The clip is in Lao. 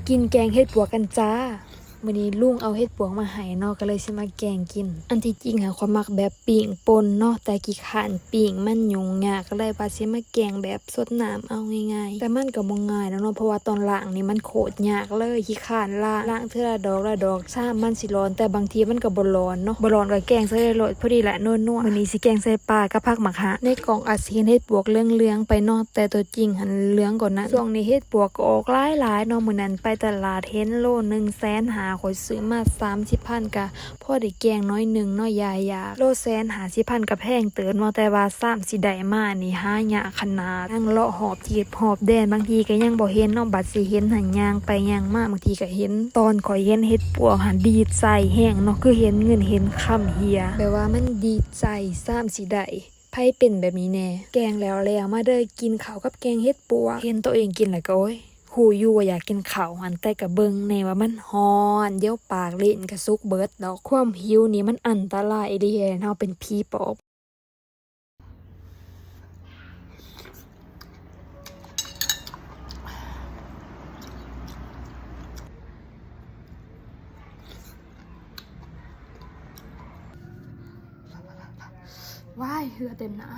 ກິນແກງເຫັດປວກກັນຈ້າ. ມື້ນີ້ລຸງເອົາເຫັດປວກມາໃຫ້ເນາະ ກໍເລີຍຊິມາແກງກິນ. ອັນທີ່ຈິງຫາ ຂ້ອຍມັກແບບປີ້ງປົ່ນເນາະ ແຕ່ຂີ້ຄ້ານປີ້ງ ມັນຫຍຸ້ງຍາກ ກໍເລີຍວ່າຊິມາແກງແບບສົດນ້ຳເອົາ ງ່າຍໆ. ແຕ່ມັນກໍບໍ່ງ່າຍດອກເນາະ ເພາະວ່າຕອນລ້າງນີ້ມັນໂຄດຍາກເລີຍ ຂີ້ຄ້ານລ້າງ ລ້າງເທື່ອລະດອກລະດອກ ຊາມມັນຊິຮ້ອນ ແຕ່ບາງທີມັນກໍບໍ່ຮ້ອນເນາະ ບໍ່ຮ້ອນກໍແກງໃສ່ໂລດ ພໍດີລະ ນົວໆ. ມື້ນີ້ຊິແກງໃສ່ປາກັບຜັກໝາກຫາ. ໃນກ້ອງອາດຊິເຫັນເຫັດປວກເຫຼືອງໆໄປເນາະ ແຕ່ຕົວຈິງຫັ້ນເຫຼືອງກວ່ານັ້ນ. ຊ່ວງນີ້ເຫັດປວກກໍອອກຫຼາຍໆເນາະ ມື້ນັ້ນໄປຕະຫຼາດເຫັນໂລໜຶ່ງແສນຫ້າ ຂ້ອຍຊື້ມາສາມສິບພັນ ກະພໍໄດ້ແກງໜ້ອຍໜຶ່ງເນາະ ຢາຢາກ. ໂລແສນຫ້າສິບພັນ ກະແພງເຕີບເນາະ ແຕ່ວ່າຊາມຊິໄດ້ມານີ້ຫາຍາກຂະໜາດ ຍັງເລາະຮອບ ເຂດຮອບແດນ ບາງທີກໍຍັງບໍ່ເຫັນເນາະ ບັດຊິເຫັນຫັ້ນ ຍ່າງໄປຍ່າງມາ ບາງທີກໍເຫັນ. ຕອນຂ້ອຍເຫັນເຫັດປວກຫັ້ນ ດີໃຈແຮງເນາະ ຄືເຫັນເງິນເຫັນຄຳເຮຍ ແບບວ່າມັນດີໃຈ ຊາມຊິໄດ້. ໃຜເປັນແບບນີ້ແດ່? ແກງແລ້ວໆ ມາເດີ ກິນເຂົ້າກັບແກງເຫັດປວກ. ເຫັນໂຕເອງກິນແລ້ວກໍ ໂອ້ຍ ຮູ້ຢູ່ວ່າຢາກກິນເຂົ້າຫັ້ນ ແຕ່ກໍເບິ່ງແດ່ວ່າມັນຮ້ອນ ດຽວປາກເຫຼັ້ນກໍສຸກເບິດດອກ. ຄວາມຫິວນີ້ມັນອັນຕະລາຍອີ່ຫຼີ ເຮັດໃຫ້ເຮົາເປັນຜີປອບ. ວ້າຍ ເຫື່ອເຕັມໜ້າ.